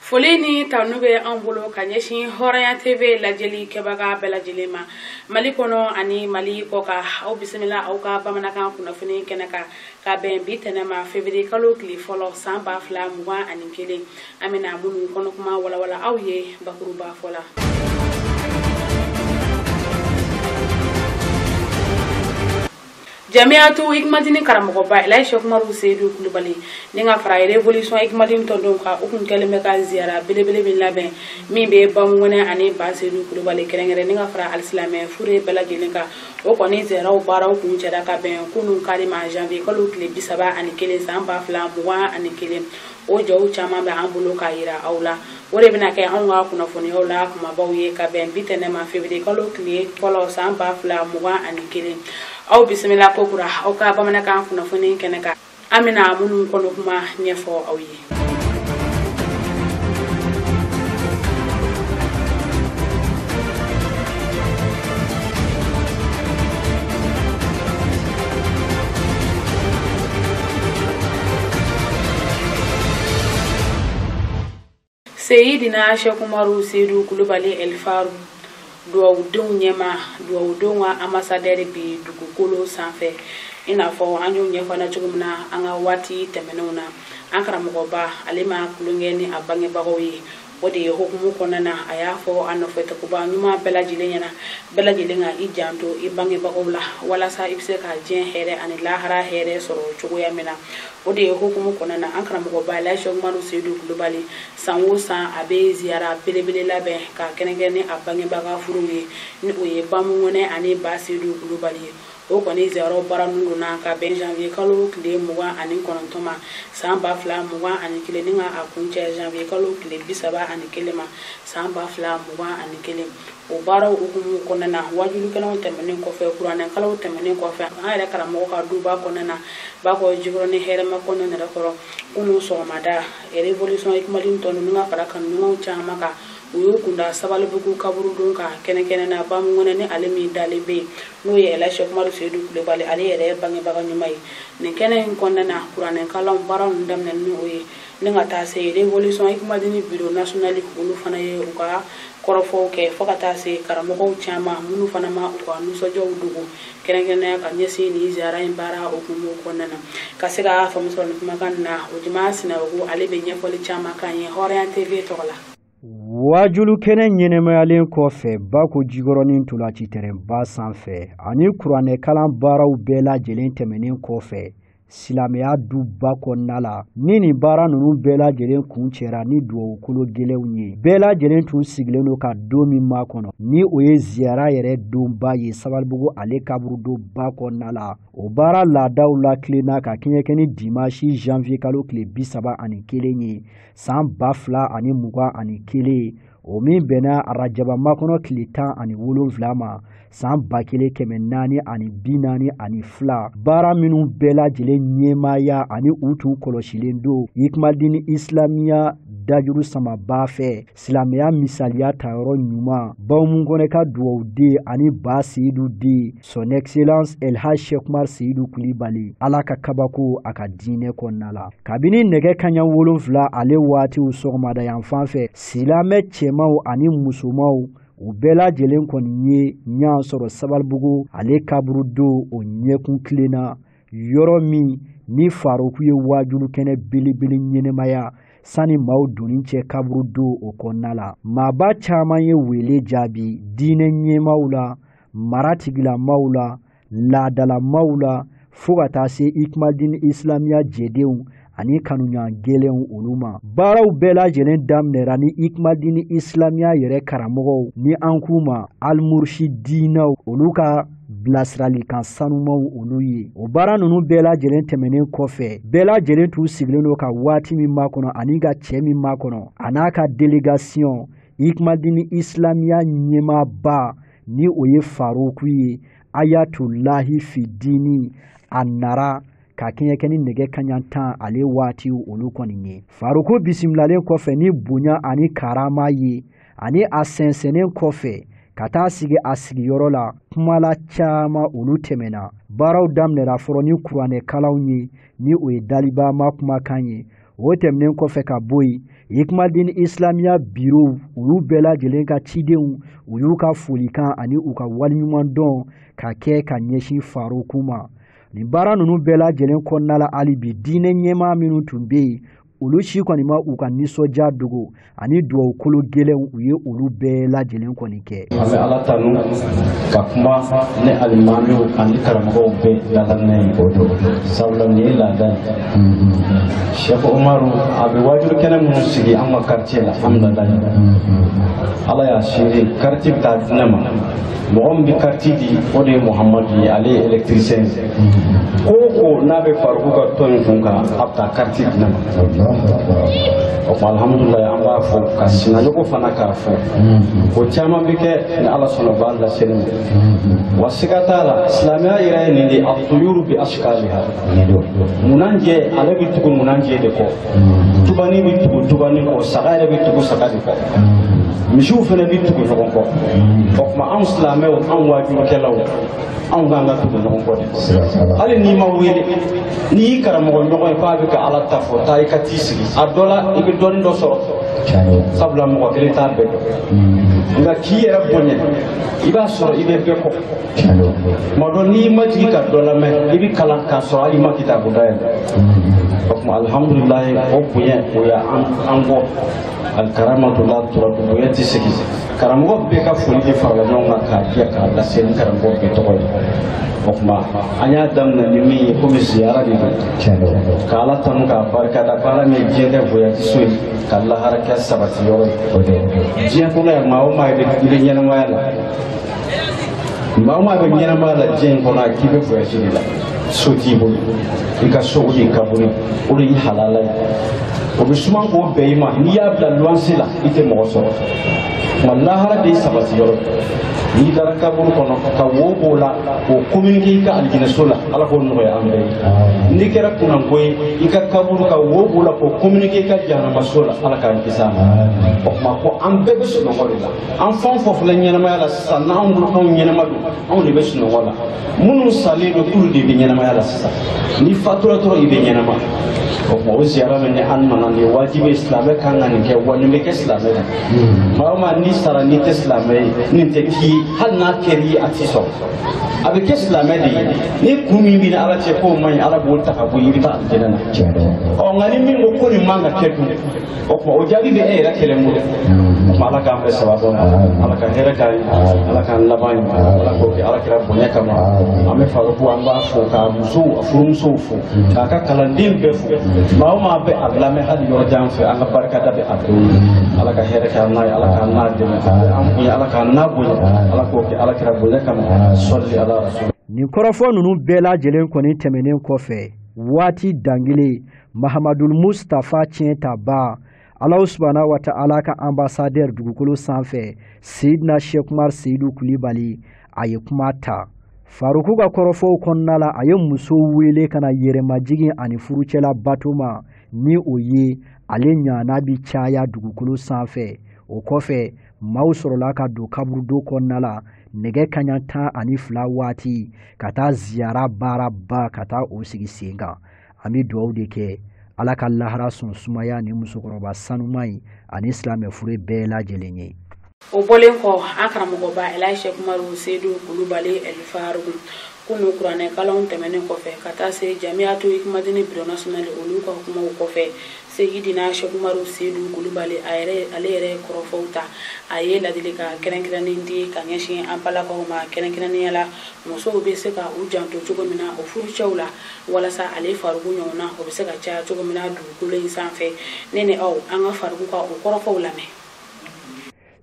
Foli ni tanu bɛ an bolo ka ɲɛsin Hɔrɔnya TV lajɛli kɛbaga bɛɛ lajɛlen ma Mali kɔnɔ ani Mali kɔkan. Aw bisimila aw ka bamanankan kunnafoni kɛnɛ kan ka bɛn bi tɛnɛ ma février kalo tile fɔlɔ san 2021. An bɛna minnu kɔnɔkuma walawala aw ye bakuruba fɔ la. Jamiatu Hikmadini karamɔgɔba Elhaji Cheick Umaru Seydou Kulubali ni ka fara Révolution Hikmadini tɔndenw kan, u kun kɛlen bɛ ka ziyara belebele min labɛn min bɛ Bamunkɔnɛ ani Ba Seydou Kulubali kɛrɛnkɛrɛn ni ka fara alisilamɛ fure bɛɛ lajɛlen kan. O kɔni ziyaraw baaraw kun cɛra ka bɛn kunun kari ma janvier kalo tile 31 san 2021. O jaw caman bɛ an bolo k'a yira aw la. O de bɛna kɛ anw ka kunnafoniyaw la kumabaw ye ka bɛn bi tɛnɛ ma février kalo tile fɔlɔ san 2021. Aw bisimila kokura aw ka bamanankan kunnafoni kɛnɛ kan. An bɛna minnu kɔnɔ kuma ɲɛfɔ aw ye. Seyidina Cheick Umaru Seydou Kulubali El Faru duwawudenw ɲɛma, duwawudenw ka ambassadeur bi dugukolo sanfɛ. I n'a fɔ an y'o ɲɛfɔ na cogo min na an ka waati tɛmɛnenw na, an karamɔgɔba ale ma tulonkɛ ni a bangebagaw ye. O de ye hukumu kɔnɔna na a y'a fɔ a nɔfɛ takuba ɲuman bɛɛ lajɛlen ɲɛna, bɛɛ lajɛlen ka i janto i bangebagaw la walasa i bɛ se ka diɲɛ hɛrɛ ani lahara hɛrɛ sɔrɔ cogoya min na. O de ye hukumu kɔnɔna na an karamɔgɔba Elhaji Cheick Umaru Seydou Kulubali san o san a bɛ ziyara belebele labɛn ka kɛrɛnkɛrɛn ni a bangebaga furuw ye, ni o ye Bamunkɔnɛ ani Ba Seydou Kulubali ye. O kɔni ziyaraw baara ninnu donna ka bɛn janvier kalo tile 29 ma san 2021 ni ka a kuncɛ janvier kalo tile 31 ma san 2021. O baaraw hukumu kɔnɔna na, wajulikɛlaw tɛmɛnen kɔfɛ, kuranɛkalanw tɛmɛnen kɔfɛ, an yɛrɛ karamɔgɔ ka duba kɔnɔna na Bakɔ Jikɔrɔni hɛrɛma kɔnɔ yɛrɛ kɔrɔ kunun sɔgɔmada Révolution Hikmadini tɔ ninnu ka fara kanuɲɔgɔnw caman kan, u y'u kunda Sabalibugu kaburudon kan kɛnɛkɛnɛ na Bamunkɔnɛ ni ale min dalen bɛ yen, n'o ye Elhaji Cheick Umaru Seydou Kulubali ale yɛrɛ bangebaga ɲuman ye. Nin kɛnɛ in kɔnɔna na kuranɛkalanw baaraw ninnu daminɛ ni o ye, ni ka taa se Révolution Hikmadini bureau national olu fana ye u ka kɔrɔfɔw kɛ fo ka taa se karamɔgɔw caman minnu fana ma u ka nisɔndiyaw dogo kɛrɛnkɛrɛnnenya ka ɲɛsin nin ziyara in baara hukumu kɔnɔna na. Ka se ka faamu sɔrɔ nin kumakan na, o jama Sinayogo ale bɛ ɲɛfɔli caman k'an ye Hɔrɔnya TV tɔgɔ la. Wajulu kɛnɛ ɲɛnɛmayalen kɔfɛ Bako Jikɔrɔni ntolanci tɛrɛnba sanfɛ ani kuranɛkalan baaraw bɛɛ lajɛlen tɛmɛnen kɔfɛ silamɛya duba kɔnɔna la, ni nin baara ninnu bɛɛ lajɛlen kuncɛra ni duwawukolo gɛlɛnw ye, bɛɛ lajɛlen tun sigilen don ka don min makɔnɔ, ni o ye ziyara yɛrɛ donba ye Sabalibugu ale kaburudonba kɔnɔna la. O baara laadaw la tilenna ka kɛɲɛ ni dimanche janvier kalo tile 31 ye san 2021, o min bɛnna arajaba makɔnɔ tile 17 ma san 1442. Baara minnu bɛɛ lajɛlen ɲɛmaaya ani u tun kɔlɔsilen don Hikmadini Islamiya dajuru samaba fɛ, silamɛya misaliya tayɔrɔ ɲuman Bamunkɔnɛ ka duwawuden ani Ba Seydou den Son Excellence Elhaji Cheick Umaru Seydou Kulibali, Ala ka kabako a ka diinɛ kɔnɔna la. Kabini nɛgɛ kanɲɛ 7 ale waatiw sɔgɔmada yan fan fɛ, silamɛ cɛmanw ani musomanw u bɛɛ lajɛlen kɔni ye ɲɔgɔn sɔrɔ Sabalibugu ale kaburudon o ɲɛkun tilenna, yɔrɔ min ni Faruku ye wajulu kɛnɛ belebele ɲɛnɛmaya sani maaw donni cɛ kaburudon o kɔnɔna la. Maaba caman ye wele jaabi diinɛ ɲɛmaaw la, mara tigilamaw la, laadalamaw la, fo ka taa se Hikmadini Islamiya jɛdenw ani kanuɲɔgɔn gɛlɛnw olu ma. Baaraw bɛɛ lajɛlen daminɛra ni Hikmadini Islamiya yɛrɛ karamɔgɔw ni an k'u ma Almurshidinaw olu ka bilasiralikan sanumaw olu ye. O baara ninnu bɛɛ lajɛlen tɛmɛnen kɔfɛ, bɛɛ lajɛlen tun sigilen don ka waati min makɔnɔ ani ka cɛ min makɔnɔ a n'a ka délégation Hikmadini Islamiya ɲɛmaaba ni o ye Faruku ye, Ayatulahi Fidini, a nara ka kɛɲɛ ni nɛgɛ kanɲɛ 10 ale waati olu kɔni ye. Faruku bisimilalen kɔfɛ ni bonya ani karama ye ani a sɛnsɛnnen kɔfɛ ka taa sigi a sigiyɔrɔ la, kumala caman olu tɛmɛna. Baaraw daminɛra fɔlɔ ni kuranɛkalanw ye, ni o ye dalibama kumakan ye. O tɛmɛnen kɔfɛ ka bɔ yen, Hikmadine Islamiya biro olu bɛɛ lajɛlen ka cidenw u y'u ka folikan ani u ka waleɲumandɔn ka kɛ ka ɲɛsin Faruku ma. Nin baara ninnu bɛɛ lajɛlen kɔnɔna la, hali bi diinɛ ɲɛmaa minnu tun bɛ yen, olu si kɔni ma u ka nisɔndiya dogo ani duwawu kolo gɛlɛnw u ye olu bɛɛ lajɛlen kɔni kɛ. An bɛ Ala tanu ka kuma ni alimamiw ani karamɔgɔw bɛɛ ladaminɛ ye o don, sabula nin ye laada ye. Cheikh Umaru a bɛ wajulu kɛnɛ minnu sigi an ka quartier la, alhamdulilayi, Ala y'a seere quartier bɛ taa di ne ma. Mɔgɔ min bɛ quartier di, o de ye Muhamadu ye, ale ye électricien ye. Ko o ko n'a bɛ Faruku ka tɔn in kun kan, a bɛ taa quartier di ne ma. O tuma alhamdulilayi, an b'a fɔ ka sinaɲɔgɔn fana k'a fɔ o caman bɛ kɛ ni Ala sɔnna o b'a lase ne ma. Wa siga t'a la, silamɛya yɛrɛ ye nin de ye, atuyuru bi ashkaliha. Munanjɛ ale bɛ tugu munanjɛ de kɔ, tubani bɛ tugu tubani kɔ, saga yɛrɛ bɛ tugu saga de kɔ, misiw fana bɛ tugu ɲɔgɔn kɔ. O tuma anw silamɛw, anw waajukɛlaw, anw kan ka tugu ɲɔgɔn kɔ de. Hali n'i ma wele, n'i y'i karamɔgɔ ɲɔgɔn ye k'a bɛ ka Ala ta fɔ, taa i ka t'i sigi. A dɔ la i bɛ dɔɔnin dɔ sɔrɔ, sabula mɔgɔ kelen t'a bɛɛ dɔn. Nka k'i yɛrɛ bonya, i b'a sɔrɔ i bɛ bɛɛ kɔ. Tuma dɔ n'i ma jigin ka dɔ lamɛn, i bɛ kalan k'a sɔrɔ hali i ma kitabu dayɛlɛ. O tuma alhamdulilayi, o bonya o y'an bɔ. Alikaramatu la turatu, bonya tɛ segin. Karamɔgɔ bɛɛ ka foli de farala ɲɔgɔn kan k'a diya k'a lase ni karamɔgɔ bɛɛ tɔgɔ ye. O tuma an y'a daminɛ ni min ye, komi ziyara de don, ka Ala tanu k'a barikada ko Ala min ye diɲɛ kɛ voyage so ye, ka lahara kɛ sabati yɔrɔ ye. Diɲɛ kɔnɔ yan, maa o maa i bɛ ɲɛnamaya la, maa o maa bɛ ɲɛnamaya la diɲɛ in kɔnɔ, a k'i bɛ voyage de la. So t'i bolo, i ka so o de ye kaburu ye, o de ye halala ye. O bɛ suma k'o bɛn i ma, n'i y'a bila luwanse la, i tɛ mɔgɔ sɔrɔ. Nka lahara de ye sabati yɔrɔ ye. N'i dara kaburu kɔnɔ ka wo b'o la k'o communiquer i ka alijinɛso la, Ala k'o nɔgɔya an bɛɛ ye. N'i kɛra kunnanko ye i ka kaburu ka wo b'o la k'o communiquer i ka jahanamaso la, Ala k'an kisi a ma. O tuma ko an bɛɛ bɛ sunɔgɔ de la. An fɛn o fɛn filɛ ɲɛnamaya la sisan, n'anw bolo k'anw ɲɛnama don, anw de bɛ sunɔgɔ la. Minnu salen don, k'olu de bɛ ɲɛnamaya la sisan. N'i fatura dɔrɔn, i bɛ ɲɛnama. O tuma o ziyara min ni an nana, nin ye wajibi ye, silamɛ kan ka nin kɛ, wa nin bɛ kɛ silamɛ la. Maa o maa n'i sara n'i tɛ silamɛ ye, nin tɛ k'i ye, hali n'a kɛr'i ye a t'i sɔrɔ. A bɛ kɛ silamɛ de ye. Ni kun min b'i ni Ala cɛ k'o man ɲi, Ala b'o ta ka bɔ i bɛ taa alijinɛ na. Ɔ nka ni min ko ko nin man ka kɛ dun, o tuma o jaabi bɛ e yɛrɛ kelen bolo. O tuma Ala k'an bɛɛ sababu ma, Ala ka hɛrɛ k'an ye, Ala k'an laban ye, Ala k'o kɛ Ala kira bonya kama. An bɛ Faruku, an b'a fo k'a musow, a furumusow fo, k'a ka kalanden bɛɛ fo. Maa o maa bɛ a lamɛn hali yɔrɔ jan fɛ, an ka barikada bɛ a bɛɛ ye. Ala ka hɛrɛ k'an n'a ye, Ala k'an n'a dɛmɛ, an bonya, Ala k'an n'a bonya, Ala k'o kɛ Ala kira bonya kama. Sɔli ala rasul. Nin kɔrɔfɔ ninnu bɛɛ lajɛlen kɔni tɛmɛnen kɔfɛ, waati dangelen Mahamadul Mustafa tiɲɛtaba, Alahu subahana wa ta'ala ka ambassadeur dugukolo sanfɛ, Seyidina Cheikh Umar Seyidu Kulibali, a ye kuma ta. Faruku ka kɔrɔfɔw kɔnɔna la, a ye musow wele ka na yɛrɛmajigin ani furucɛla bato ma, ni o ye ale ɲana bi caya dugukolo sanfɛ. O kɔfɛ, maaw sɔrɔla ka don kaburudo kɔnɔna la nɛgɛ kanɲɛ 12 waati ka taa ziyara baaraba ka taa o sigi sen kan. An bɛ dugawu de kɛ Ala ka lahara sɔn sumaya ni musokɔrɔba sanuman in ani silamɛ fure bɛɛ lajɛlen ye. O bɔlen kɔ, an karamɔgɔba Elayi Sɛki Umaru Seyidu Kulubali Ɛlifaruku, kunu kuranɛ kalanw tɛmɛnen kɔfɛ ka taa se Jamiyatu Hikmadini Bureau National olu ka kumaw kɔfɛ, Seyidina Sɛki Umaru Seyidu Kulubali a yɛrɛ ale yɛrɛ ye kɔrɔfɔw ta. A ye ladilikan kɛrɛnkɛrɛnnen di ka ɲɛsin an balakaw ma, kɛrɛnkɛrɛnnenya la musow bɛ se ka u janto cogo min na o furucɛw la, walasa ale Faruku ɲɔgɔnna o bɛ se ka caya cogo min na dugukolo in sanfɛ. Ne ni aw, an ka Faruku ka o kɔrɔfɔw lamɛn.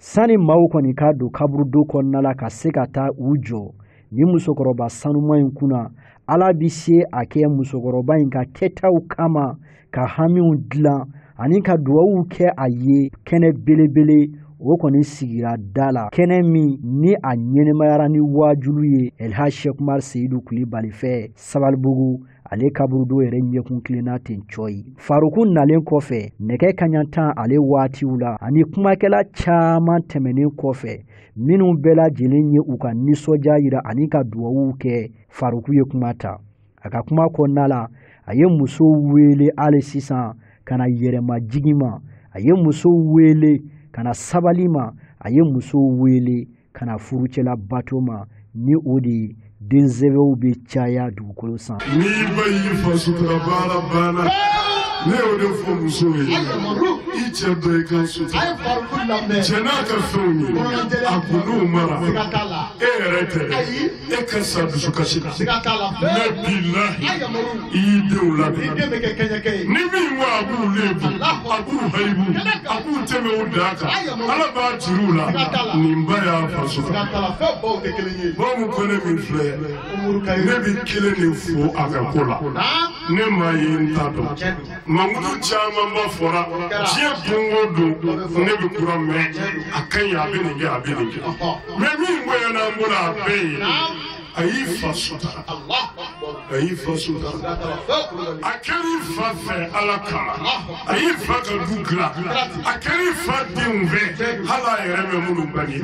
Sani maaw kɔni ka don kaburudo kɔnɔna la ka se ka taa u jɔ ni musokɔrɔba sanuman in kunna, Ala bi se a kɛ musokɔrɔba in ka kɛtaw kama ka hamiw dilan ani ka duwawuw kɛ a ye. Kɛnɛ belebele o kɔni sigira da la, kɛnɛ min ni a ɲɛnɛmayara ni waajulu ye Elhaji Sɛki Umaru Seyidu Kulibali fɛ Sabalibugu, ale kaburudo yɛrɛ ɲɛkun tilenna ten cɔyi. Faruku nalen kɔfɛ nɛgɛ kanɲɛ 10 ale waatiw la ani kumakɛla caman tɛmɛnen kɔfɛ, minnu bɛɛ lajɛlen ye u ka nisɔndiya yira ani ka duwawuw kɛ, Faruku ye kuma ta. A ka kuma kɔnɔna la, a ye musow wele hali sisan ka na yɛrɛmajigin ma, a ye musow wele ka na sabali ma, a ye musow wele ka na furucɛla bato ma, ni o de ye den sɛbɛw bɛ caya dugukolo sanfɛ. N'i ba y'i fa sutura baara banna, ne y'o de fɔ musow ye, i cɛ dɔ i ka sutura, cɛ n'a ka fɛnw ye, a kun'u mara, e yɛrɛ tɛ, e ka sa dusukasi la, ne bilahi i y'i denw labɛn, ni min ko a b'u lebu, a b'u hayibu, a b'u tɛmɛ u dan kan, Ala b'a jiri u la, nin ba y'a fa sutura. Bamu Kɔnɛ min filɛ, ne bɛ kelen de fo a ka ko la, ne ma ye n ta dɔn. Mankutu camanba fɔra diɲɛ don o don, ne bɛ kura mɛn, a ka ɲi, a bɛ nin kɛ, a bɛ nin kɛ, mɛ min bonyana an bolo a bɛɛ ye, a y'i fa sutura, a y'i fa sutura, a kɛr'i fa fɛ Ala kama, a y'i fa ka du dilan, a kɛr'i fa denw fɛ, hali a yɛrɛ bɛ minnu bange,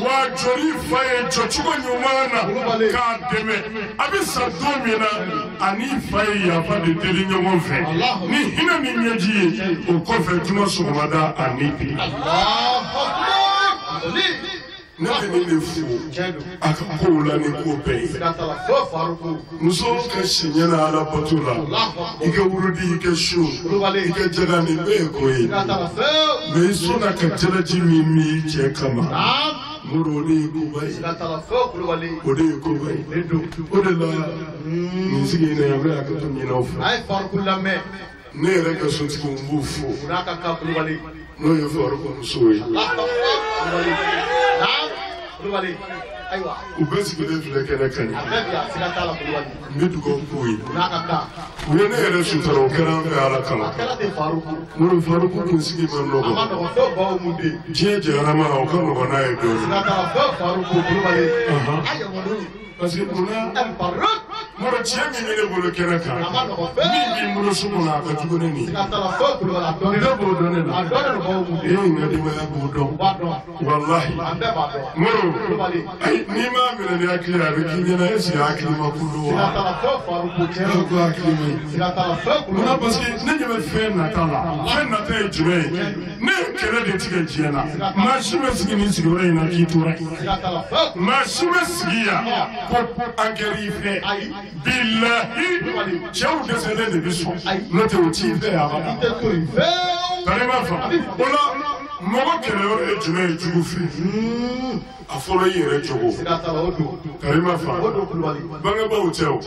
wa jɔr'i fa ye jɔcogo ɲuman na k'a dɛmɛ, a bɛ sa don min na, a n'i fa ye yafa de deli ɲɔgɔn fɛ ni hinɛ ni ɲɛji ye, o kɔfɛ juma sɔgɔmada a ni bi. Ne bɛ nin de fo a ka kow la ni ko bɛɛ ye. Muso ka siɲɛ na Ala bato la, i ka wurudi, i ka su, i ka jaga, nin bɛɛ ye ko ye. Mɛ i sɔnna ka jalaji min min i cɛ kama, Moro, o de ye koba ye, o de ye koba ye. O de la nin sigi in na yan, n bɛ hakɛto ɲini aw fɛ. Ne yɛrɛ ka sotigiw n b'u fo, n'o ye Faruku musow ye. U bɛɛ sigilen filɛ kɛnɛ kan ye, n bɛ dugawu k'u ye. U ye ne yɛrɛ sutura, o kɛra an fɛ Ala kama. Moro, Faruku kunsigi ma nɔgɔ, diɲɛ jɛyara ma, o ka nɔgɔn n'a ye dɔɔnin. Parce que munna, Moro, cɛ min bɛ ne bolo kɛnɛ kan, min b'i bolo so kɔnɔ, a ka jugu ne nin ye. Ne b'o dɔn ne la, e ye n ka denbaya b'o dɔn, walahi. Moro, ayi, n'i m'a minɛ ni hakili ye, a bɛ k'i ɲɛna est ce que hakili ma kulu wa? E ko hakili ma ɲi. Munna? Parce que ne ɲɛ bɛ fɛn nata la, fɛn nata ye jumɛn ye? Ne ye kɛlɛ de tigɛ diɲɛ na, maa si ma sigi nin sigiyɔrɔ in na k'i tora yen, maa si ma sigi yan ko an kɛr'i fɛ. Bilahi, cɛw dɛsɛlen de bɛ sɔn, n'o tɛ o t'i fɛ abada. Tari b'a faamu o la, mɔgɔ kɛlɛyɔrɔ ye jumɛn ye jugu fɛ? A fɔlɔ, i yɛrɛ jogo. Tari b'a faamu, bangebaaw tɛ o.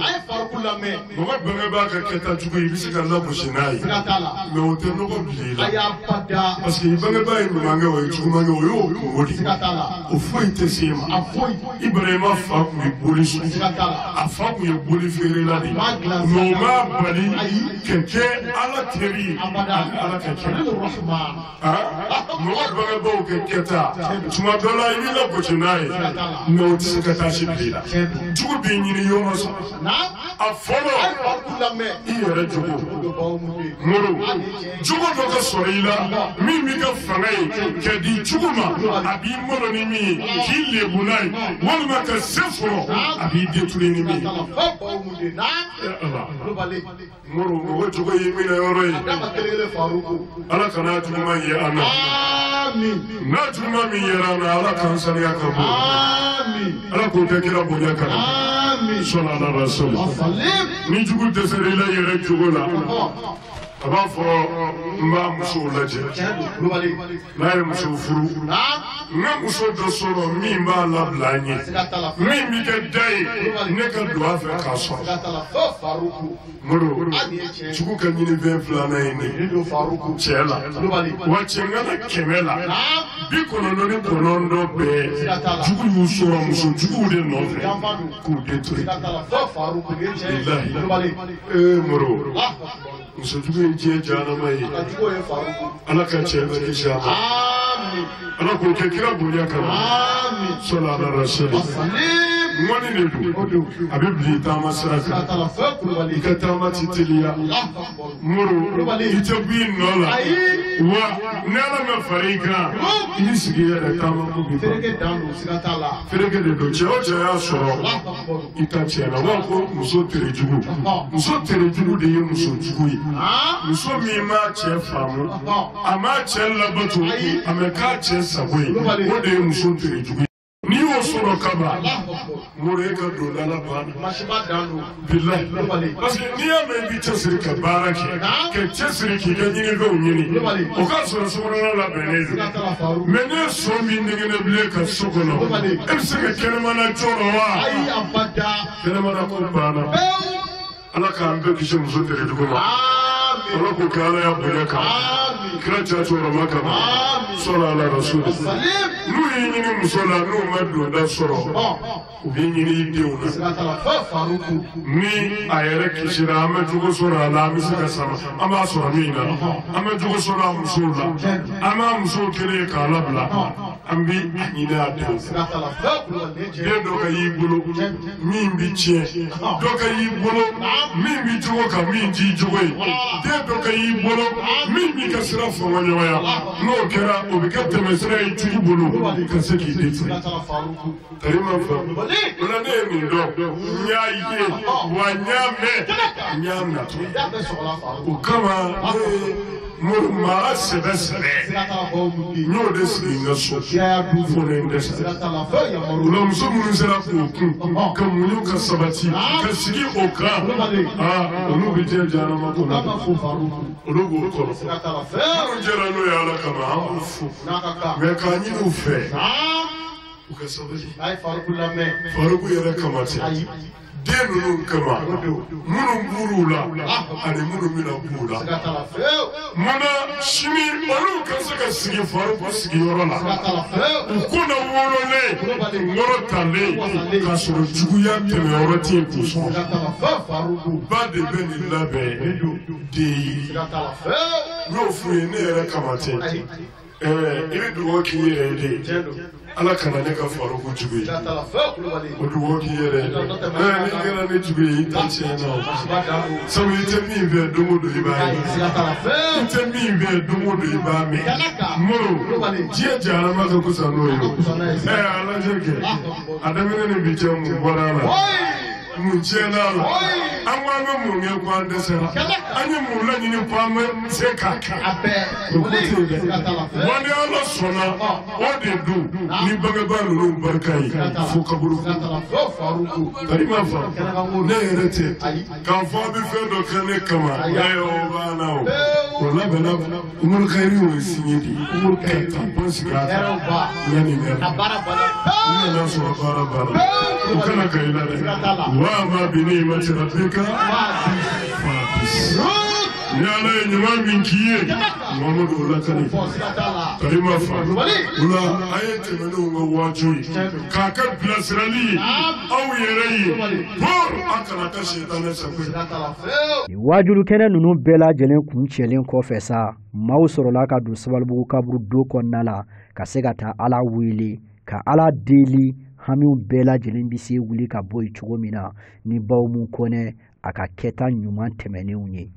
Mɔgɔ bangebaa ka kɛta jugu, i bɛ se ka lagosi n'a ye, mɛ o tɛ nɔgɔ bila i la, parce que i bangebaa ye ɲuman kɛ, o ye juguman kɛ, o y'o kungo de ye, o foyi tɛ se e ma. Ibrahima fa tun bɛ boli sɔn, a fa tun ye boli feerela de ye, mɛ o m'a bali ka kɛ Ala teri ye ani Ala ka kɛ. Mɔgɔ bangebaaw ka kɛta, tuma dɔ la i b'i lagosi n'a ye, mɛ o tɛ se ka taa si bila i la. Jugu b'i ɲini yɔrɔ sɔrɔ, a fɔlɔ, i yɛrɛ jogo. Moro, jogo dɔ ka sɔrɔ i la min b'i ka fanga ye ka di jugu ma, a b'i malo ni min ye, k'i lebu n'a ye, walima ka se sɔrɔ, a b'i détruire ni min ye. Moro, mɔgɔ jogo y'i minɛ yɔrɔ ye, Ala kana juguman ye an na. N'a juguman min yera an na, Ala k'an saniya ka bɔ, Ala k'o kɛ kira bonya kama, sɔnni ala rasul. Ni jugu dɛsɛra i la yɛrɛ jogo la, a b'a fɔ n b'a musow lajɛ, n'a ye muso furu, n ka muso dɔ sɔrɔ min b'a labila an ye, min bɛ kɛ da ye ne ka don a fɛ k'a sɔrɔ. Moro, jugu ka ɲini fɛn filanan ye nin cɛ la, wa cɛŋana 100 la, 99 bɛɛ jugu y'u sɔrɔ muso juguw de nɔfɛ k'u détruire. Bilahi, ee Moro, muso jugu ye diɲɛ jahanama ye. Ala ka cɛ bɛ kisi a ma, Ala k'o kɛ kira bonya kama, sɔlɔ ala rasuli. Ŋɔni de don a bɛ bila i taama sira kan i ka taama ti teliya moro i tɛ bɔ i nɔ la wa ni ala ma fara i kan i b'i sigi i yɛrɛ taama ko b'i ban fereke de don cɛ o cɛ y'a sɔrɔ i ta tiɲɛna u b'a fɔ ko muso terejugu muso terejugu de ye muso jugu ye muso min m'a cɛ faamu a m'a cɛ labato a mɛ k'a cɛ sago ye o de ye muso terejugu ye n'i y'o sɔrɔ kaban moro e ka don dala banna bilayi parce que n'i y'a mɛn i b'i cɛsiri ka baara kɛ ka cɛsiri k'i ka ɲinifɛnw ɲini o k'a sɔrɔ sokɔnɔna labɛnnen don mɛ ne so min nɛgɛnɛ bilen ka so kɔnɔ e bɛ se ka kɛnɛmana jɔrɔ wa kɛnɛmana ko banna ala k'an bɛɛ kisi muso terejugu ma ala k'o kɛ ala y'a bonya kama kira cɛ cɛkɔrɔba kama sɔrɔ ala rasuli n'u y'i ɲini muso la n'u ma donda sɔrɔ u b'i ɲini i denw na ni a yɛrɛ kisira an bɛ jogo sɔrɔ a la an bɛ se ka sama an b'a sɔrɔ min na an bɛ jogo sɔrɔ a musow la an b'a musow kelen ye k'a labila an bɛ a ɲini a denw den dɔ ka y'i bolo min bɛ tiɲɛ dɔ ka y'i bolo min bɛ jogo kan min t'i jogo ye den dɔ ka y'i bolo min b'i ka sira fɔnkɔɲɔgɔnya n'o kɛra o bɛ kɛ tɛmɛsira ye jugu bolo ka se k'i détruire tari ma faamu o la ne ye nin dɔn n y'a ye wa n y'a mɛn n y'a natɔ o kama ne ye mori mara sɛbɛ sɛbɛ n y'o de sigi n ka so fo ne n dɛsɛ o la muso minnu sera k'o kun ka muɲu ka sabati ka sigi o kan aa olu bɛ diɲɛ jahanama kɔnɔ olu b'o kɔnɔ minnu jɛra n'o ye ala kama an b'u fo mɛ k'a ɲini u fɛ u ka sabali Faruku yɛrɛ kama tɛ den ninnu kama minnu b'u la ani minnu bɛna b'u la munna sini olu ka se ka sigi Faruku sigiyɔrɔ la u kunna wololen wɔrɔ talen k'a sɔrɔ juguya tɛmɛyɔrɔ tɛ yen k'u sɔrɔ ba de bɛ nin labɛn den ye n y'o f'u ye ne yɛrɛ kama tɛ i bɛ dugawu k'i yɛrɛ ye de ala kana ne ka Faruku jugu ye o dugawu k'i yɛrɛ ye n'i kɛra ne jugu ye i ta tiɲɛ na o sabu i tɛ min fɛ don o don i b'a ye i tɛ min fɛ don o don i b'a mɛn moro diɲɛ jahanama ka kusa n'o ye o ala cɛ kɛ a daminɛ ni bi cɛ mun bɔra a la mun tiɲɛna a la an ko an bɛ mun kɛ ko an dɛsɛra an ye mun laɲini ko an bɛ se k'a kɛ o ko tɛ yen dɛ wa ni ala sɔnna o de don ni bangebaa ninnu barika ye fo kaburu tari ma fa ne yɛrɛ tɛ k'a fɔ a bɛ fɛn dɔ kɛ ne kama o b'a na o o labɛnna Umaru Kayiri y'o siɲɛ de ka taa bɔ sigi a kan yanni n nana sɔrɔ baara banna o kana ka i la dɛ wa ma bi ni'mati rabbika fahadis ni ala ye ɲuman min k'i ye Muhamadu o lakali tari ma fa o la a ye tɛmɛnenw ka waaju ye k'a kɛ bilasirali ye aw yɛrɛ ye pour a kana kɛ sitanɛ sago ye. Nin waajulu kɛnɛ ninnu bɛɛ lajɛlen kuncɛlen kɔfɛ sa maaw sɔrɔla ka don Sabalibugu kaburu do kɔnɔna la ka se ka taa ala wele ka ala deli hamiw bɛɛ lajɛlen bɛ se wuli ka bɔ yen cogo min na ni Bahumu Kɔnɛ a ka kɛta ɲuman tɛmɛnenw ye.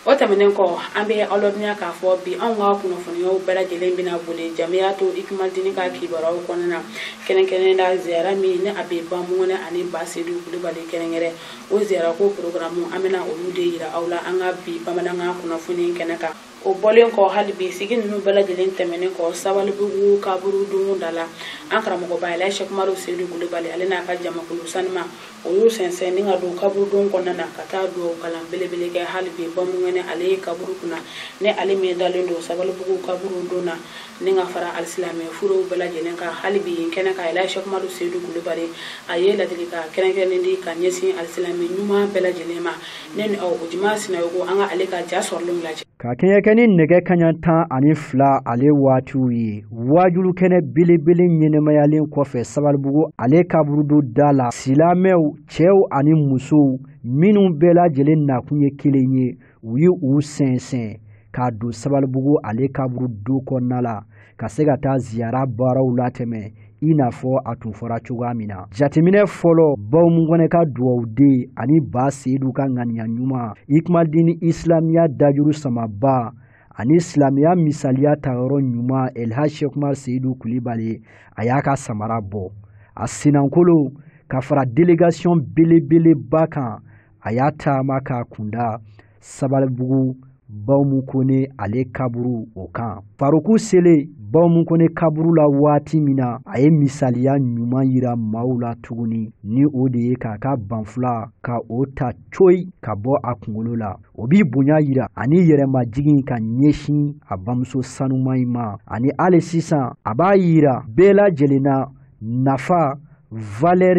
O tɛmɛnen kɔ an bɛ aw ladɔnniya k'a fɔ bi anw ka kunnafoniyaw bɛɛ lajɛlen bɛna boli Jamiyatu Ikimalidini ka kibaruyaw kɔnɔna na kɛrɛnkɛrɛnnenya la ziyara min ni a bɛ Bamukɛnɛ ani Ba Sedu Kulubali kɛrɛnkɛrɛn o ziyara ko programme an bɛna olu de yira aw la an ka bi bamanankan kunnafoni kɛnɛ kan. O bɔlen kɔ hali bi sigi ninnu bɛɛ lajɛlen tɛmɛnen kɔ Sabalibugu kaburu dun da la an karamɔgɔba Elhaji Sɛki Umaru Sedu Kulubali ale n'a ka jamakulu sanima o y'u sɛnsɛn ni ka don kaburudon kɔnɔna na ka taa dugawu kalan belebele kɛ hali bi Bamukɛnɛ ale ye kaburu kunna ni ale min dalen don Sabalibugu kaburudon na ni ka fara alisilamɛ furuw bɛɛ lajɛlen kan hali bi yen kɛnɛ kan Elhaji Sɛki Umaru Sedu Kulubali a ye ladilikan kɛrɛnkɛrɛnnen di ka ɲɛsin alisilamɛ ɲuman bɛɛ lajɛlen ma ne ni aw o Juma Sinayogo an ka ale ka ja sɔrɔlenw lajɛ. Ka kɛɲɛ kɛ ni nɛgɛ kanɲɛ 12 ale waatiw ye waajulu kɛnɛ belebele ɲɛnɛmayalen kɔfɛ Sabalibugu ale kaburudo da la silamɛw cɛw ani musow minnu bɛɛ lajɛlen nakun ye kelen ye u ye u sɛnsɛn k'a don Sabalibugu ale kaburudo kɔnɔna la ka se ka taa ziyara baaraw latɛmɛ I n'a fɔ a tun fɔra cogoya min na, jateminɛ fɔlɔ, Bahumu Kɔnɛ ka dugawuden ani Ba Seyidu ka ŋaniya ɲuman, Ikumalidini Isilamiya dajuru samaba ani silamɛya misaliya tayɔrɔ ɲuman Elhaji Cheick Oumar Seyidu Kulibali, a y'a ka samara bɔ a senankolo ka fara délégation belebeleba kan. A y'a taama k'a kunda Sabalibugu Bahumu Kone ale kaburu o kan. Faruku selen Bahumu Kone kaburu la waati min na, a ye misaliya ɲuman yira maaw la tuguni, ni o de ye k'a ka banfula ka o ta coyi ka bɔ a kunkolo la. O b'i bonya yira ani yɛrɛmajigin ka ɲɛsin a bamuso sanuman in ma, ani hali sisan a b'a yira bɛɛ lajɛlen na nafa, valeur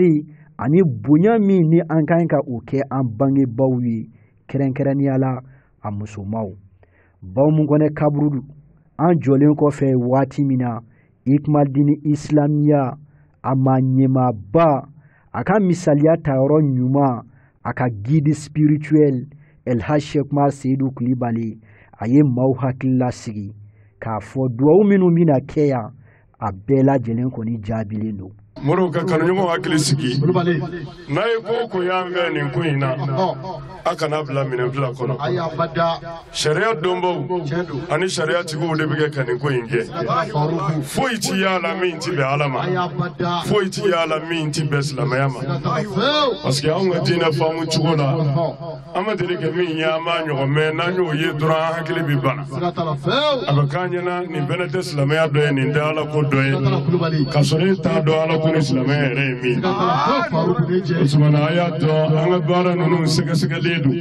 ani bonya min ni an ka ɲi ka o kɛ an bangebaaw ye, kɛrɛnkɛrɛnnenya la a musomaw. Bahumu Kɔnɛ kaburu an jɔlen kɔfɛ waati min na, Ikumalidini Isilamiya a ma ɲɛmaaba, a ka misaliya tayɔrɔ ɲuman, a ka guide spirituel Elhaji Cheick Oumar Seyidu Kulibali, a ye maaw hakili lasigi k'a fɔ duwawu minnu bɛna kɛ yan, a bɛɛ lajɛlen kɔni jaabilen don. Moriw ka kanuɲɔgɔn hakili sigi, n'a ye ko o ko y'an fɛ nin ko in na, a kana bila minɛn fila kɔnɔ. Sariya dɔnbaw ani sariya tigiw de bɛ kɛ ka nin ko in kɛ. Foyi ti y'a la min ti bɛn Ala ma, foyi ti y'a la min ti bɛn silamɛya ma, parce que anw ka diinɛ faamu cogo la, an ma deli ka min ye, an b'a ɲɔgɔn mɛn, n'an y'o ye dɔrɔn an hakili bɛ bana. A bɛ k'an ɲɛna nin fɛnɛ tɛ silamɛya dɔ ye, nin tɛ Ala ko dɔ ye, k'a sɔrɔ e t'a dɔn Ala ko ni silamɛya yɛrɛ ye min ye. O tuma na a y'a dɔn an ka baara ninnu sɛgɛsɛgɛlen don,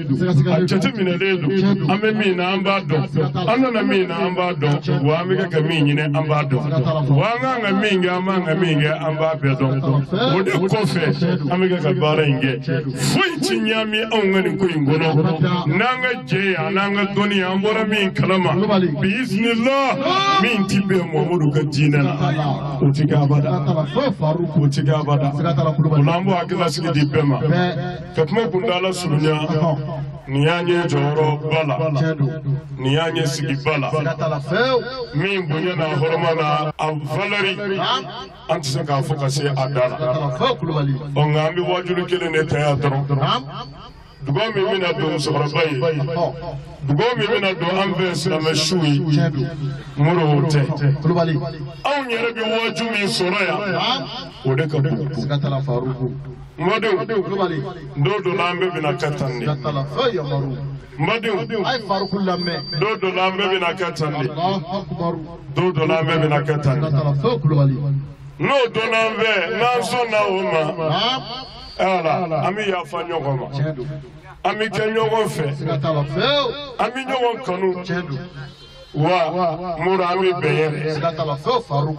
a jateminɛlen don, an bɛ min na an b'a dɔn, an nana min na an b'a dɔn, wa an bɛ kɛ ka min ɲini an b'a dɔn, wa an kan ka min kɛ, an man ka min kɛ, an b'a bɛɛ dɔn. O de kɔfɛ an bɛ kɛ ka baara in kɛ. Foyi ti ɲaami anw ka nin ko in kɔnɔ n'an ka jɛ ye, an'an ka dɔnni, an bɔra min kalama biizinila, min ti bɛn Muhamadu ka diinɛ la, o ti kɛ abada, o ti kɛ abada. O la an b'o hakilisigi di bɛɛ ma ka kuma kuntaala surunya. Nin y'an ye jɔyɔrɔba la, nin y'an ye sigiba la, min bonya n'a hɔrɔma na a valeur an tɛ se k'a fɔ ka se a da la. Ɔ nka an bɛ waajuli kelen de ta yan dɔrɔn. Dugawu min bɛna don musokɔrɔba ye, dugawu min bɛna don an fɛ silamɛ siw ye, Mori o tɛ. Anw yɛrɛ bɛ waaju min sɔrɔ yan, o de ka bon. N badenw, don dɔ la an bɛɛ bɛna kɛ tan de. N badenw, don dɔ la an bɛɛ bɛna kɛ tan de. Don dɔ la an bɛɛ bɛna kɛ tan de. N'o donna an fɛ, n'an sɔnna o ma, ala an bɛ yafa ɲɔgɔn ma, an bɛ kɛ ɲɔgɔn fɛ, an bɛ ɲɔgɔn kanu, wa Mori an bɛ bɛn yɛrɛ,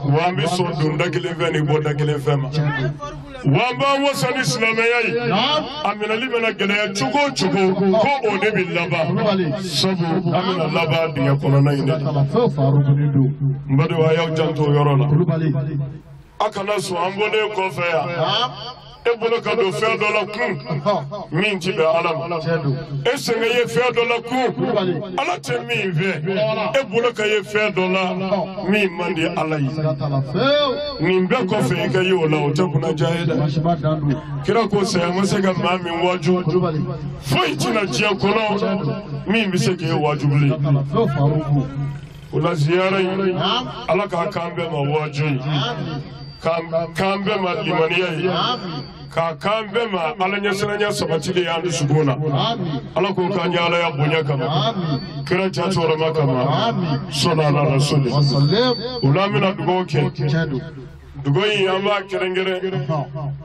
wa an bɛ sɔn don da kelen fɛ ni bɔ da kelen fɛ ma, wa an b'an wasa ni silamɛya ye. A minɛli bɛna gɛlɛya cogo o cogo, ko o de bɛ laban, sabu an bɛna laban dingɛ kɔnɔna in de la. N badenw, a y'aw janto o yɔrɔ la. A kana sɔn an bɔlen kɔfɛ yan, e bolo ka don fɛn dɔ la kun min ti bɛn Ala ma, e sen ka ye fɛn dɔ la kun Ala tɛ min fɛ, e bolo ka ye fɛn dɔ la min man di Ala ye. Nin bɛɛ kɔfɛ i ka ye o la, o tɛ kunnaja ye dɛ. Kira ko saya ma se ka maa min waaju, foyi tɛna diɲɛ kɔnɔ min bɛ se k'e waaju bilen. O la ziyara in, Ala k'a k'an bɛɛ ma waaju ye, k'an bɛɛ ma limaniya ye, k'a k'an bɛɛ ma Ala ɲɛsiranya sabatili y'an dusukun na. Ala k'o k'an ye Ala ya bonya kama, kira jatɔrɔma kama, sɔlɔ ala rasuli. O la an bɛna dugawu kɛ. Dugawu in an b'a kɛrɛnkɛrɛn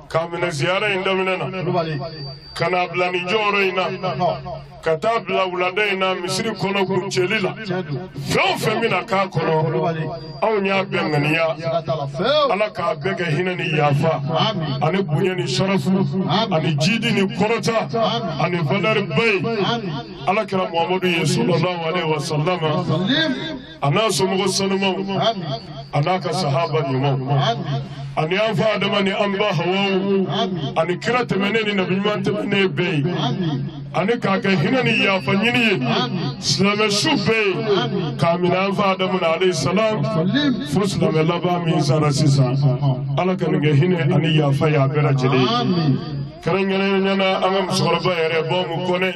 k'a minɛ ziyara in daminɛ na, ka n'a bila nin jɔyɔrɔ in na, ka taa bila wulada in na misiri kɔnɔ kuncɛli la. Fɛn o fɛn bɛna k'a kɔnɔ, anw y'a bɛɛ ŋaniya, Ala k'a bɛɛ kɛ hinɛ ni yafa ani bonya ni sarafu ani jidi ni kɔrɔta ani valeur ba ye. Ala kɛra Muhamadu ye sallallahu alaihi wa sallam. A n'a somɔgɔ sanumaw, a n'a ka sahaba ɲumanw, ani an fa Adama ni an ba Hawaw, ani kira tɛmɛnen ni nabi ɲuman tɛmɛnen bɛɛ ye, ani k'a kɛ hinɛ ni yafa ɲini ye silamɛ su bɛɛ ye, k'a minɛ an fa Adamu na alayhi salam fo silamɛ laban min sara sisan. Ala ka nin kɛ hinɛ ani yafa ye a bɛɛ lajɛlen ye. Kɛrɛnkɛrɛnnenya la an ka musokɔrɔba yɛrɛ Bamu Kɔnɛ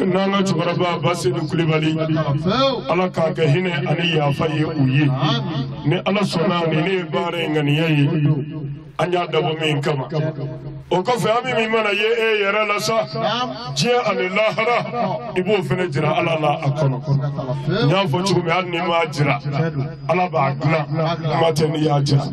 n'an ka cɛkɔrɔba Basedu Kulibali, Ala k'a kɛ hinɛ ani yafa ye u ye. Ni Ala sɔnna, ni ne ye baara in ŋaniya ye, an y'a dabɔ min kama. O kɔfɛ, an min mana ye e yɛrɛ la sa, diɲɛ ani lahara, i b'o fana jira Ala la a kɔnɔ. N y'a fɔ cogo min, hali n'i m'a jira, Ala b'a dilan, kuma tɛ n'i y'a jira.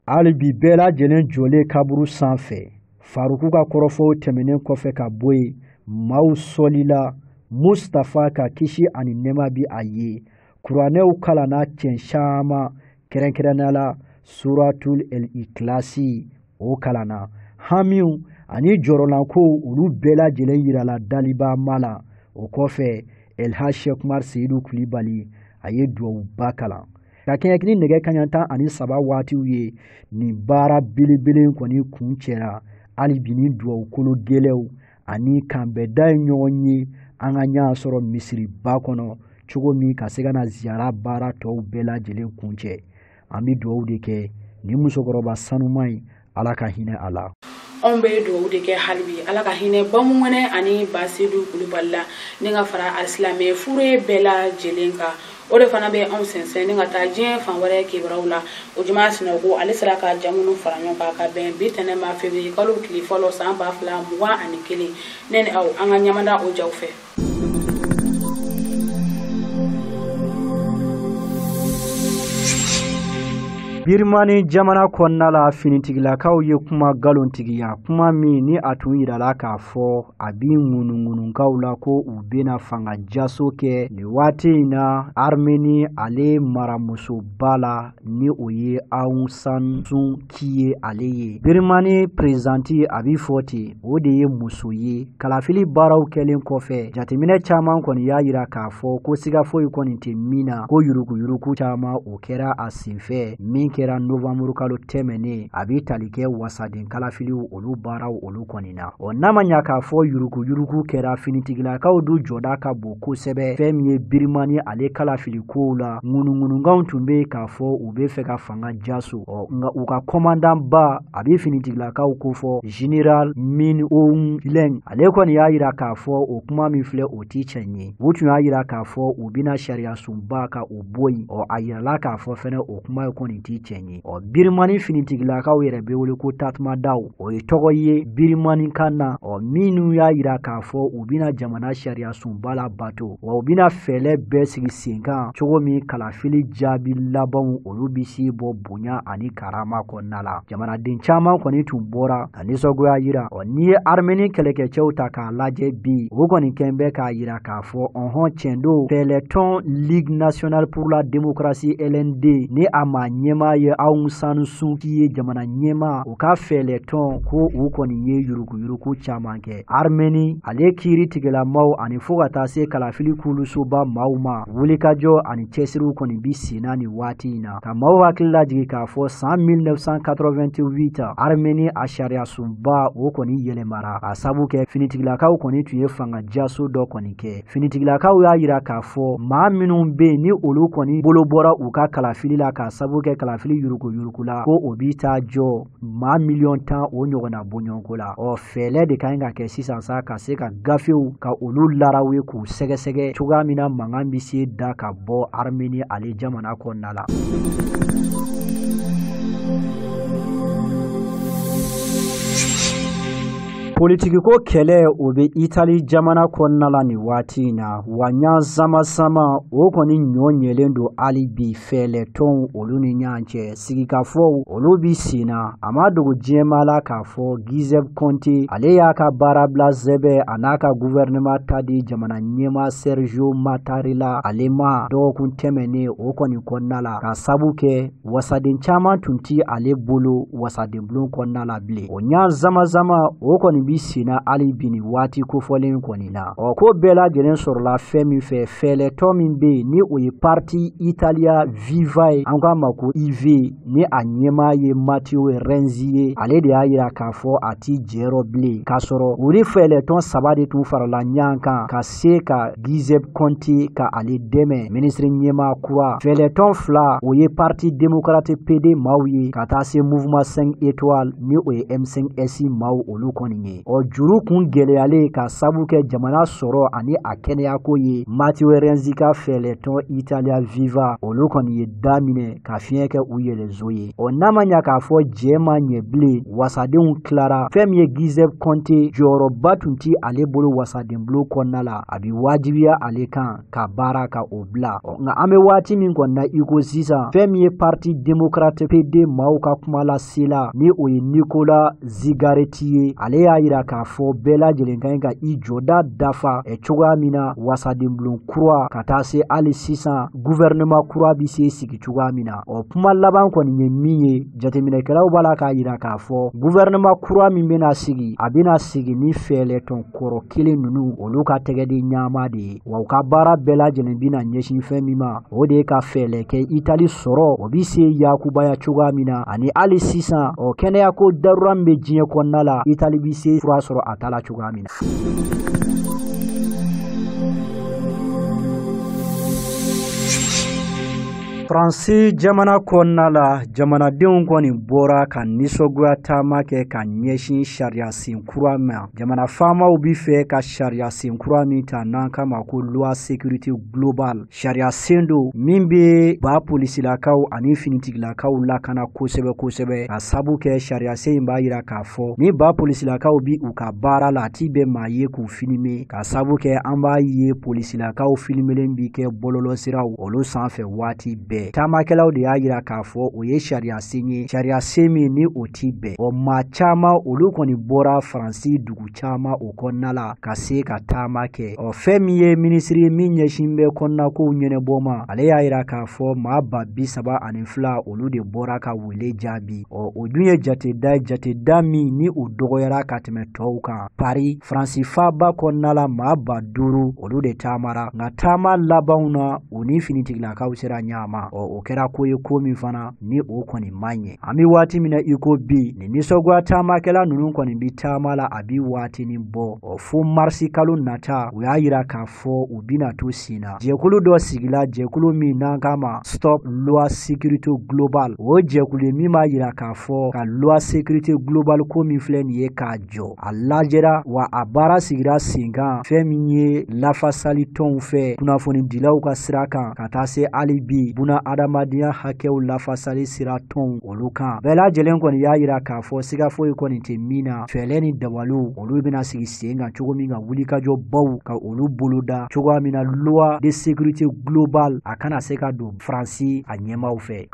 Hali bi bɛɛ lajɛlen jɔlen kaburu sanfɛ, Faruku ka kɔrɔfɔw tɛmɛnen kɔfɛ ka bɔ yen, maaw sɔlila Mustafa ka kisi ani nɛɛma bi a ye. Kuranɛw kalanna cɛn caman, kɛrɛnkɛrɛnnenya la Suratul El Ikilasi o kalanna. Hamiw ani jɔrɔlankow olu bɛɛ lajɛlen yirala daliba ma la. O kɔfɛ, Elhaj Sheikh Umar Seyidu Kulibali a ye duwawuba kalan. Ka kɛɲɛ ni nɛgɛ kanɲɛ 13 waatiw ye, nin baara belebele kɔni kun cɛra. Hali bi ni duwawu kolo gɛlɛnw ani kanbɛda ye ɲɔgɔn ye, an ka ɲa sɔrɔ misiriba kɔnɔ cogo min ka se ka na ziyara baara tɔw bɛɛ lajɛlen kun cɛ. An bɛ duwawu de kɛ nin musokɔrɔba sanuman in, Ala ka hinɛ a la. Anw bɛ dugawu de kɛ hali bi, Ala ka hinɛ Bamu ani Basedu Kulibali la, ni ka fara alisilamɛ fure bɛɛ lajɛlen kan. O de fana bɛ anw sɛnsɛn ni ka taa diɲɛ fan wɛrɛ kibaruyaw la. O juma Sinɔgɔ ale sera ka ja minnu fara ɲɔgɔn kan ka bɛn bi tɛnɛ ma, février kalo tile fɔlɔ san 2021. Ne ni aw, an ka ɲamada o jaw fɛ. Birimani jamana kɔnɔna la, finitigilakaw ye kuma nkalontigiya, kuma min ni a tun yirala k'a fɔ a bi ŋunuŋunukaw la ko u bɛna fanga jaso kɛ nin waati in na Armeni ale maramusoba la, ni o ye Aung San Suu Kyi ye ale ye. Birimani présidente a bi fɔ ten, o de ye muso ye. Kalafili baaraw kɛlen kɔfɛ, jateminɛ caman kɔni y'a yira k'a fɔ ko siga foyi kɔni tɛ min na ko yuruguyurugu caman o kɛra a senfɛ min kɛra novembre kalo tɛmɛnen, a bɛ tali kɛ wasaden kalafiliw olu baaraw olu kɔni na. Ɔ n'a ma ɲa k'a fɔ yuruguyurugu kɛra, finitigilakaw dun jɔda ka bon kosɛbɛ fɛn min ye Birimani ale kalafili kow la. Ŋunuŋunukanw tun bɛ k'a fɔ u bɛ fɛ ka fanga jaso. Ɔ nka u ka commandant ba a bɛ finitigilakaw kofɔ, Général Min Aung Hlaing, ale kɔni y'a yira k'a fɔ o kuma min filɛ o ti tiɲɛ ye. U tun y'a yira k'a fɔ u bɛna sariya sunba ka o bɔ yen. Ɔ a yirala k'a fɔ fɛnɛ o kuma kɔni ti tiɲɛ ye. Ɔ Birimani finitigilakaw yɛrɛ bɛ wele ko Tatmadaw, o ye tɔgɔ ye Birimani kan na. Ɔ minnu y'a yira k'a fɔ u bɛna jamana sariya sunba labato, wa u bɛna fɛɛrɛ bɛɛ sigi sen kan cogo min kalafili jaabi labanw olu bɛ se bɔ bonya ani karama kɔnɔna la. Jamanaden caman kɔni tun bɔra ka nisɔngoya yira. Ɔ n'i ye Armeni kɛlɛkɛcɛw ta k'a lajɛ bi, o kɔni kɛn bɛ k'a yira k'a fɔ ɔhɔn tiɲɛ don, fɛɛrɛtɔn Ligue nationale pour la démocratie LND ni a maa ɲɛmaa ye Aung San Suu Kyi ye jamana ɲɛmaa, o ka fɛɛrɛtɔn ko u kɔni ye yuruguyurugu caman kɛ. Armeni ale kiiri tigilamaw ani fo ka taa se kalafili kulusoba maaw ma, wulikajɔ ani cɛsiriw kɔni bi senna nin waati in na. Ka maaw hakili lajigin k'a fɔ san 1988 Armeni a sariya sunba o kɔni yɛlɛmara k'a sabu kɛ finitigilakaw kɔni tun ye fanga jaso dɔ kɔni kɛ. Finitigilakaw y'a yira k'a fɔ maa minnu bɛ yen ni olu kɔni bolo bɔra u ka kalafili la k'a sabu kɛ kalafili yuruguyurugu la, ko o bi taa jɔ maa 10 million o ɲɔgɔnna bɔɲɔgɔnko la. Ɔ fɛɛrɛ de ka ɲi ka kɛ sisan sa ka se ka gafew ka olu larawe k'u sɛgɛsɛgɛ cogoya min na mankan bɛ se da ka bɔ Armeni ale jamana kɔnɔna la. Politikiko kɛlɛ o bɛ Itali jamana kɔnɔna la nin waati in na, wa ɲan sama-sama o kɔni ɲɔ ɲɛlen don hali bi fɛɛrɛtɔnw olu ni ɲɔgɔn cɛ. Sigikafɔw olu bi sen na. A ma dogo diɲɛmaa la k'a fɔ Giuseppe Conte ale y'a ka baarabila sɛbɛn a n'a ka gouvernement ta di jamana ɲɛmaa Sergio Mattarella ale ma dɔgɔkun tɛmɛnen o kɔni kɔnɔna la, ka sabu kɛ wasaden caman tun ti ale bolo wasadenbulon kɔnɔna la bilen. O ɲan sama-sama o kɔni kɔni bi senna hali bi nin waati kofɔlen kɔni na. Ɔ ko bɛɛ lajɛlen sɔrɔla fɛn min fɛ, fɛɛlɛtɔ min bɛ yen ni o ye Parti Italia Viva ye, an k'a ma ko IV, ni a ɲɛmaa ye Matteo Renzi ye, ale de y'a yira k'a fɔ a ti jɛyɔrɔ bilen, k'a sɔrɔ u ni fɛɛlɛtɔn 3 de tun farala ɲɔgɔn kan ka se ka Giuseppe Conte ka ale dɛmɛ minisiri ɲɛmaa kura. Fɛɛlɛtɔn 2 o ye Parti Démocrate PD maaw ye ka taa se Mouvement 5 étoiles ni o ye M5S maaw olu kɔni ye. Ɔ juru kun gɛlɛyalen ka sabu kɛ jamana sɔrɔ ani a kɛnɛyako ye, Matteo Renzi ka fɛɛlɛtɔn Italia Viva olu kɔni ye daminɛ ka fiɲɛ kɛ u yɛlɛzo ye. Ɔ n'a ma ɲa k'a fɔ jɛ ma ɲɛ bilen, wasadenw tilara. Fɛn min ye Giuseppe Conte, jɔyɔrɔba tun ti ale bolo wasadenbulon kɔnɔna la, a bi wajibiya ale kan ka baara ka o bila. Ɔ nka an bɛ waati min kɔni na i ko sisan, fɛn min ye Parti Démocrate PD maaw ka kuma lasela ni o ye Nicola Zingaretti ye, ale y'a yira k'a fɔ bɛɛ lajɛlen ka ɲi ka i jɔda dafa cogoya min na wasadenbulon kura ka taa se hali sisan gouvernement kura bi se sigi cogoya min na. Ɔ kuma laban kɔni ye min ye, jateminɛkɛlaw b'a la k'a yira k'a fɔ gouvernement kura min bɛna sigi, a bɛna sigi ni fɛɛlɛtɔn kɔrɔ kelen ninnu olu ka tɛgɛdi ɲama de ye, wa u ka baara bɛɛ lajɛlen bɛna ɲɛsin fɛn min ma, o de ye ka fɛɛlɛ kɛ Itali sɔrɔ o bi se yakubaya cogoya min na, ani hali sisan ɔ kɛnɛyako darura min bɛ diɲɛ kɔnɔna la, Itali bi se fura sɔrɔ a ta la cogoya min na. Faransi jamana kɔnɔna la, jamanadenw kɔni bɔra ka nisɔngoya taama kɛ ka ɲɛsin sariyasen kura ma. Jamana faamaw bi fɛ ka sariyasen kura min ta n'an k'a ma ko loi sécurité globale. Sariyasen don min bɛ ba polisilakaw ani finitigilakaw lakana kosɛbɛ kosɛbɛ, ka sabu kɛ sariyasen in b'a yira k'a fɔ ni ba polisilakaw bi u ka baara la, a ti bɛn maa ye k'u filime, ka sabu kɛ an b'a ye polisilakaw filimelen bi kɛ bɔlɔlɔsiraw olu sanfɛ waati bɛɛ. Taamakɛlaw de y'a yira k'a fɔ o ye sariyasen ye, sariyasen min ni o ti bɛn. Ɔ maa caman olu kɔni bɔra Faransi dugu caman o kɔnɔna la ka se ka taama kɛ. Ɔ fɛn min ye minisiri min ɲɛsin bɛ kɔnɔnakow ɲɛnabɔ ma, ale y'a yira k'a fɔ maa 32,000 olu de bɔra ka wele jaabi. Ɔ o dun ye jateda ye, jateda min ni o dɔgɔyara ka tɛmɛ tɔw kan. Paris, Faransi faaba kɔnɔna la, maa 5,000 olu de taamara, nka taama labanw na u ni finitigilakaw sera ɲama. Ɔ o kɛra ko ye ko min fana ni o kɔni man ɲɛ. An bɛ waati min na i ko bi, nin nisɔngoya taamakɛla ninnu kɔni bi taama la a bi waatinin bɔ. Ɔ fo marisi kalo nata, u y'a yira k'a fɔ u bɛna to sen na. Jɛkulu dɔ sigila, jɛkulu min n'an k'a ma Stop Loi Sécurité Globale. O jɛkulu min b'a yira k'a fɔ ka loi sécurité globale ko min filɛ nin ye k'a jɔ, a lajɛra wa a baara sigira sen kan fɛn min ye lafasali tɔnw fɛ kunnafonidilaw ka sira kan ka taa se hali bi buna adamadenya hakɛw lafasali sira tɔnw olu kan. Bɛɛ lajɛlen kɔni y'a yira k'a fɔ siga foyi kɔni tɛ min na, fɛɛlɛ ni dabaliw olu bɛna sigi sen kan cogo min ka wulikajɔ baw ka olu boloda cogoya min na loi de sécurité globale a kana se ka don Faransi a ɲɛmaaw fɛ.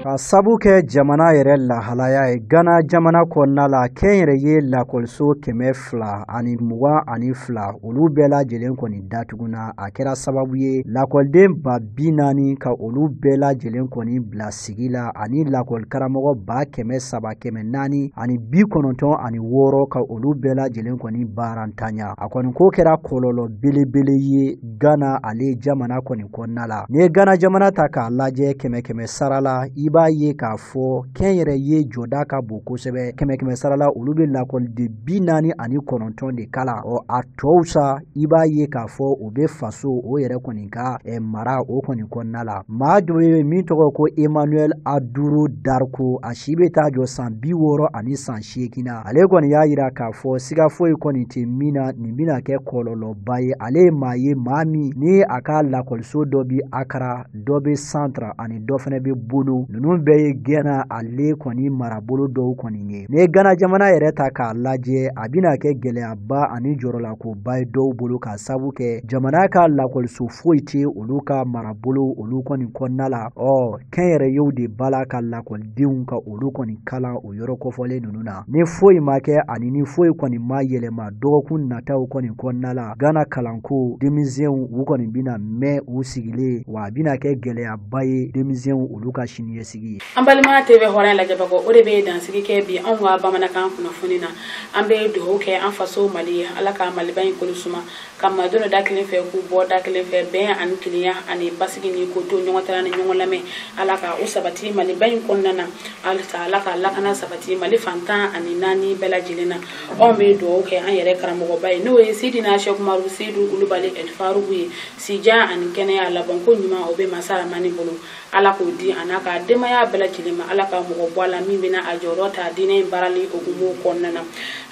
Ka sabu kɛ jamana yɛrɛ lahalaya ye, Gana jamana kɔnɔna la, kɛnyɛrɛye lakɔliso 222 olu bɛɛ lajɛlen kɔni datuguna. A kɛra sababu ye lakɔliden 40,000 ka olu bɛɛ lajɛlen kɔni bila sigi la, ani lakɔli karamɔgɔ 300 496 ka olu bɛɛ lajɛlen kɔni baarantanya. A kɔni ko kɛra kɔlɔlɔ belebele ye Gana ale jamana kɔni kɔnɔna la. N'i ye Gana jamana ta k'a lajɛ 100 sara la, i b'a ye k'a fɔ kɛnyɛrɛye jɔda ka bon kosɛbɛ. 100 sara la, olu bɛ lakɔliden 49 de kalan. Ɔ a tɔw sa, i b'a ye k'a fɔ o bɛ faso o yɛrɛ kɔni ka mara o kɔni kɔnɔna la. Maa dɔ ye min tɔgɔ ko Emmanuel Aduru Darko, a si bɛ taa jɔ san 68 na. Ale kɔni y'a yira k'a fɔ siga foyi kɔni tɛ min na, nin bɛna kɛ kɔlɔlɔba ye. Ale ye maa ye, maa min ni a ka lakɔliso dɔ bɛ Akara, dɔ bɛ Centre ani dɔ fana bɛ Bono. Ninnu Ninnu bɛɛ ye Gana ale kɔni marabolo dɔw kɔni ye. N'i ye Gana jamana yɛrɛ ta k'a lajɛ, a bɛna kɛ gɛlɛyaba ani jɔrɔlakoba ye dɔw bolo, k'a sabu kɛ jamana ka lakɔliso foyi tɛ olu ka marabolo olu kɔni kɔnɔna la. Ɔ kɛnyɛrɛyew de b'a la ka lakɔlidenw ka olu kɔni kalan o yɔrɔ kofɔlen ninnu na. Ni foyi ma kɛ ani ni foyi kɔni ma yɛlɛma dɔgɔkun nataw kɔni kɔnɔna la, Gana kalanko denmisɛnw u kɔni bɛna mɛn u sigilen, wa a bɛna kɛ gɛlɛyaba ye denmisɛnw olu ka siniɲɛsigi ye. An balima TV hɔrɔn lajɛbagaw, o de bɛ dansigi kɛ bi anw ka bamanankan kunnafoni na. An bɛ dugawu kɛ an faso Mali ye, Ala ka Maliba in kolo suma, ka maadenw da kelen fɛ k'u bɔ da kelen fɛ, bɛn ani kelenya ani basigi ni ko to ɲɔgɔn tara ni ɲɔgɔn lamɛn, Ala ka o sabati Maliba in kɔnɔna na. Halisa Ala ka lakana sabati Mali fantan ani naani bɛɛ lajɛlen na. Anw bɛ dugawu kɛ an yɛrɛ karamɔgɔba ye, n'o ye Sidina Cheikh Umaru Seydou Kulubali El Faruku ye, sijan ani kɛnɛya labanko ɲuman o bɛ masa Ramani bolo, Ala k'o di a n'a ka denbaya bɛɛ lajɛlen ma. Ala ka mɔgɔ bɔ a la min bɛna a jɔyɔrɔ ta diinɛ in baarali hukumu kɔnɔna na.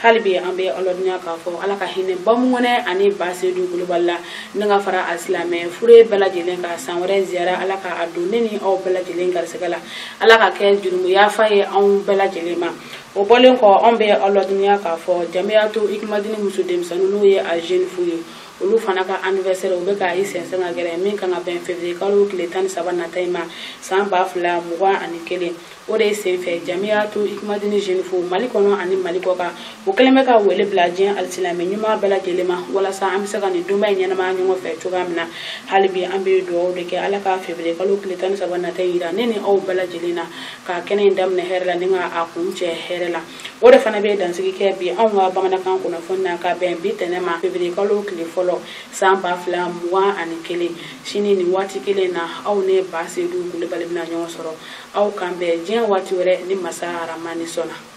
Hali bi an bɛ Ala k'a fɔ Ala ka hinɛ Bamunkɔnɛ ani Ba Seydou Kulubali la, ni ka fara a silamɛ fure bɛɛ lajɛlen ka san wɛrɛ ziyara, Ala ka a don ne ni aw bɛɛ lajɛlen garisɛgɛ la, Ala ka kɛ jurumu yafa ye anw bɛɛ lajɛlen ma. O bɔlen kɔ, anw bɛ aw ladɔnniya k'a fɔ Jamiyatu Ikumadini muso denmisɛnninw, n'o ye a jeune fille ye, olu fana ka anniversaire u bɛ ka i sɛnsɛn ka gɛrɛ min kan ka bɛn février kalo tile 13 nata in ma san 2021. O de senfɛ Jamiyatu Ikumadini jeune fille Mali kɔnɔ ani Mali kɔ kan, o kɛlen bɛ ka wele bila diɲɛ alisilamɛ ɲuman bɛɛ lajɛlen ma, walasa an bɛ se ka nin donba in ɲɛnamaya ɲɔgɔn fɛ cogoya min na. Hali bi an bɛ dugawu de kɛ Ala ka février kalo tile 13 nata in yira ne ni aw bɛɛ lajɛlen na, ka kɛnɛ in daminɛ hɛrɛ la ni ka a kun cɛ hɛrɛ la. O de fana bɛ dansigi kɛ bi anw ka bamanankan kunnafoni na, ka bɛn bi tɛnɛ ma février kalo tile fɔlɔ san 2021. Sini nin waati kelen na, aw ne Ba Seydou Kulubali bɛna ɲɔgɔn sɔrɔ. Aw kan bɛn diɲɛ waati wɛrɛ ni masa Ramani sɔnna.